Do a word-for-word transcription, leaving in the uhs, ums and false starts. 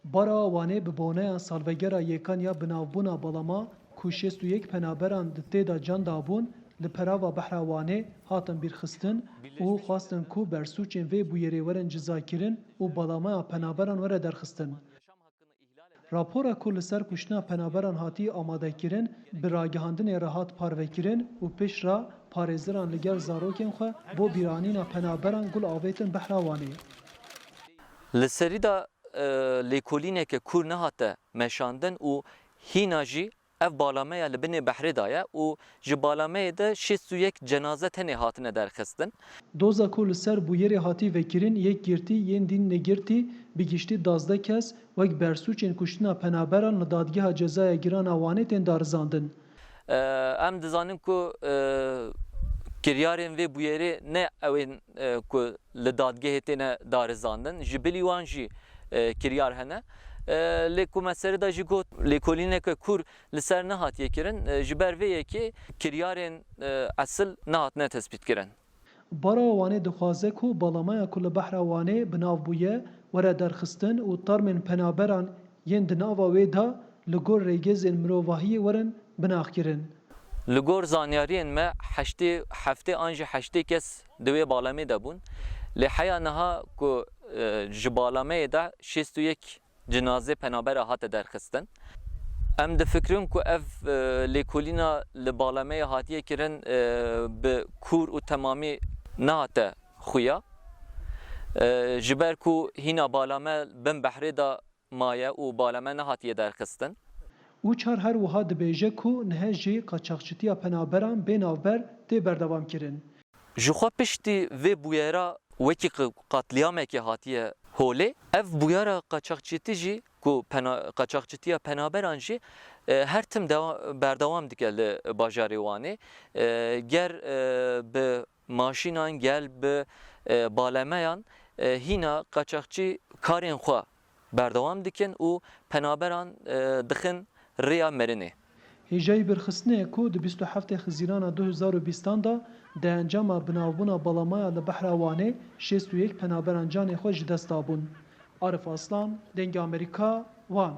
Bara Wanê bi boneya salvegera yêkan ya binavbûna balama ku şêst û yek penaberan di tê de can dabûn, li perava Behra Wanê hatin bîrxistin û xwestin ku bersûçên vê bûyerê werin cizakirin û balamaya penaberan were derxistin. Rapora ku li ser kuştina penaberan hatî amadekirin, bi ragihandinê re hat parvekirin û pişt re parêzeran li gel zarokên xwe bo bîranîna penaberan gul avêtin Behra Wanê. Li serî de e, lêkolîneke kûr nehate meşandin û hîna jî ev balameya li binê behrê de ye û ji balameyê de şêst û yek cenaze tenê hatine derxistin. Doza ku li ser bûyerê hatî vekirin yek girtî yên dîn negirtî, bi giştî duwazdeh kes wek bersûçên kuştina penaberan li Dadgeha Cezaya Giran a Wanê tên darizandin. E, Em dizanin ku e, kiryarên vê bûyerê ne ew ên e, ku li dadgehê têne darizandin, ji bilî wan jî e, kiryar hene. E, Lê ku me serê de jî got, lêkolîneke kûr li ser nehatiye kirin, e, ji ber vê yekê kiryarên e, esil nehatine tespîtkirin. Bara Wanê dixwaze ku balamaya ku li Behra Wanê bi nav bûye, were derxistin û termên penaberan yên di nava wê de li gor rêgezên mirovahiyê werin binaxkirin. Li gor zanyariyên me heştê, heftê an jî heştê kes di wê balamê de bûn. Lê heya niha ku e, ji balameyê de şêst û yek cinazê penabera hate derxistin. Em difikirin ku ev e, lêkolîna li balameyê hatiye kirin e, bi kûr û temamî nehate xuya. E, Ji ber ku hîna balame bin behrê de maye û balame nehatiye derxistin. Uçar her wiha dibêje ku nihe jî qaçaxçitiya penaberan bê navber tê berdewamkirin. Ji xwe piştî vê bûyera wekî qi- qatliyamekê hatiye holê. Ev bûyera qaçaxçitî jî ku pena- qaçaxçitiya penaberan jî e, her tim dewa- berdewam dike li bajarê Wanê. E, Ger e, bi maşînan, ger bi e, balemeyan e, hîna qaçaxçî karên xwe berdewam dikin û penaberan e, dixin rêya mirinê. Hêjayî birxistinê ye ku di bîst û heftê Xizîrana du hezar û bîstan de di encama binavbûna balamaya li Behra Wanê şêst û yek penaberan canê xwe ji dest dabûn. Arif Aslan, Dengê Amerîka, Wan.